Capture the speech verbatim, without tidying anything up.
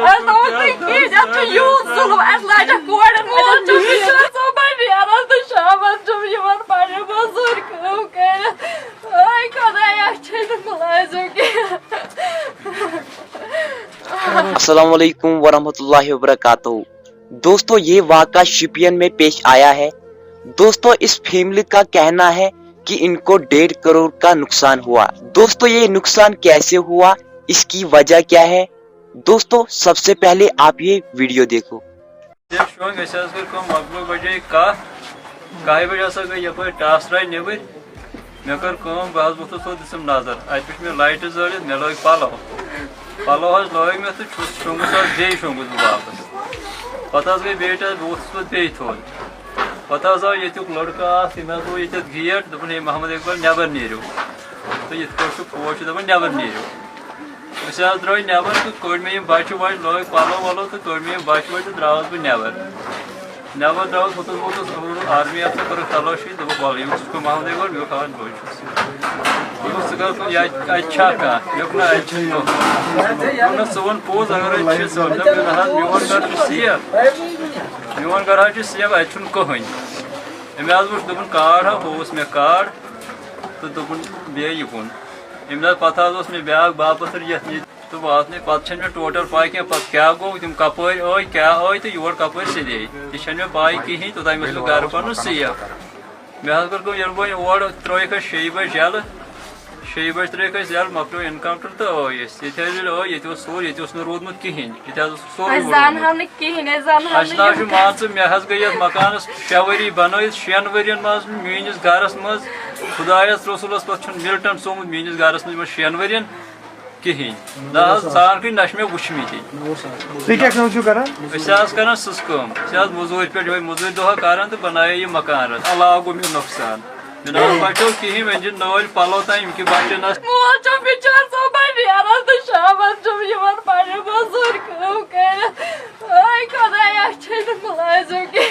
اَسہِ دوٚپُکھ نہٕ کِہیٖنۍ، اَتھ چھُ یوٗت ظُلُم، اَسہِ لاجَکھ کورٮ۪ن وول چھُ، یہِ چھُ آسان بَڑٕ نیران تہٕ شامَس چھُ یِوان پَنٕنۍ مٔزوٗرۍ کٲم کٔرِتھ۔ آے خۄدایا، چھے نہٕ مُلٲزِم کینٛہہ۔ السلام علیکم ورحمۃ اللہ وبرکاتہ۔ دوستو، یہ واقعہ شپین میں پیش آیا ہے۔ دوستو، اس فیملی کا کہنا ہے کہ ان کو ڈیڑھ کروڑ کا نقصان ہوا۔ دوستو، یہ نقصان کیسے ہوا، اس کی وجہ کیا ہے؟ دوستو، سب سے پہلے آپ یہ ویڈیو دیکھو۔ تیٚلہِ شۄنٛگ، أسۍ حظ کٔر کٲم، لگ بگ بجے کاہ۔ کاہہِ بجہِ ہسا گٔے یپٲرۍ ٹاس راے نیٚبٕرۍ۔ مےٚ کٔر کٲم، بہٕ حظ ووٚتھُس تھوٚد، دِژٕم نظر، اتہِ وٕچھ مےٚ لایٹہٕ زٲلِتھ، مےٚ لٲگۍ پلو۔ پلو حظ لٲگۍ مےٚ تہٕ چھُس، شۄنٛگُس حظ، بیٚیہِ شۄنٛگُس بہٕ واپس۔ پتہٕ حظ گٔے بیٚیہِ ٹاس، بہٕ ووٚتھُس پتہٕ بیٚیہِ تھوٚد۔ پتہٕ حظ آو ییٚتیُک لڑکہٕ اکھ، تٔمۍ حظ لوگ ییٚتٮ۪تھ گیٹ، دوٚپُن، "ہے محمد اقبال، نٮ۪بر نیٖرِو۔" تہٕ یِتھ پٲٹھۍ چھُ فوج چھُ دپان، "نٮ۪بر نیٖرِو۔" أسۍ حظ درٛاے نٮ۪بر تہٕ کٔڑۍ مےٚ یِم بچہِ وچہِ، لٲگۍ پلو ولو تہٕ کٔڑۍ مےٚ یِم بچہِ وچہِ تہٕ درٛاوُس بہٕ نٮ۪بر۔ نٮ۪بر درٛاوُس، ووٚتھُس، ووٚتھُس، اوٚنُس آرمی افسر، کٔرٕکھ تلٲشی، دوٚپُکھ، "ولہٕ، ییٚمِس وٕچھو محمد اقبال، یہِ اوس کھٮ۪وان دۄہے چھُس۔" دوٚپُکھ، "ژٕ کر کٲم، یہِ اَتہِ، اَتہِ چھا کانٛہہ؟" مےٚ ووٚن، "نہ، اَتہِ چھُنہٕ کانٛہہ۔" دوٚپُن، "نہ، ژٕ وَن پوٚز، اگر اَتہِ چھِ۔" ژٕ وَن، مےٚ ووٚن، "نہ حظ، میون گرٕ چھُ safe۔ میون گرٕ حظ چھُ safe، اَتہِ چھُنہٕ کٕہٕنۍ۔" أمۍ حظ وٕچھ، دوٚپُن، "کارڈ ہا؟" ہووُس مےٚ کارڈ تہٕ دوٚپُن، "بیٚیہِ یہِ کُن۔" اَمہِ دۄہ پتہٕ حظ اوس مےٚ بیٛاکھ باپتھ یَتھ یہِ تہٕ واتنَے۔ پَتہٕ چھَنہٕ مےٚ total پَے کینٛہہ، پَتہٕ کیٛاہ گوٚو، تِم کَپٲرۍ ٲے، کیٛاہ ٲے تہٕ یور کَپٲرۍ سیٚدے۔ یہِ چھَنہٕ مےٚ پَے کِہیٖنۍ، توٚتام اوس مےٚ گَرٕ پَنُن safe۔ مےٚ حظ کٔر کٲم، ییٚلہِ وۄنۍ اورٕ ترٛٲیِکھ اَسہِ شیٚیہِ بَجہِ یَلہٕ، شیٚیہِ بَجہِ ترٛٲیِکھ اَسہِ یَلہٕ، مۄکلیو encounter تہٕ ٲے أسۍ۔ ییٚتہِ حظ ییٚلہِ ٲے، ییٚتہِ اوس سورُے، ییٚتہِ اوس نہٕ روٗدمُت کِہیٖنۍ، ییٚتہِ حظ اوس سورُے أسۍ وُڈمُت۔ زانہٕ ہاو نہٕ کِہیٖنۍ، أسۍ زانہٕ ہاو اَسہِ نہٕ نہ حظ چھُ، یِم مان ژٕ، مےٚ حظ گٔے یَتھ مکانَس شےٚ ؤری بَنٲوِتھ، شٮ۪ن ؤرِیَن منٛز میٛٲنِس گَرَس منٛز، خۄدایَس رسوٗلَس پَتہٕ چھُنہٕ militant ژومُت میٛٲنِس گَرَس منٛز یِمَن شٮ۪ن ؤرِیَن کِہیٖنۍ۔ نہ حظ ژھانٛڈ کُنہِ، نہ چھِ مےٚ وٕچھمٕتی۔ تُہۍ کیٛاہ کٲم چھِو کران؟ أسۍ حظ کران سٕژ کٲم۔ أسۍ حظ مٔزوٗرۍ پٮ۪ٹھ یِہوٚے مٔزوٗرۍ دۄہا کران تہٕ بَناوے یہِ مکان حظ۔ علاوٕ گوٚو مےٚ نۄقصان۔ مےٚ نہ حظ بَچو کِہیٖنۍ، وۄنۍ چھِ نٲلۍ پَلو تام، یِم کہِ بَچَن آسہٕ۔ مول چھُ بِچار صُبحٲے نیران تہٕ شامَس چھُم یِوان پَنٕنۍ مٔزوٗرۍ کٲم کٔرِتھ۔ آے خۄدایا، چھے نہٕ مُلٲزِم کینٛہہ۔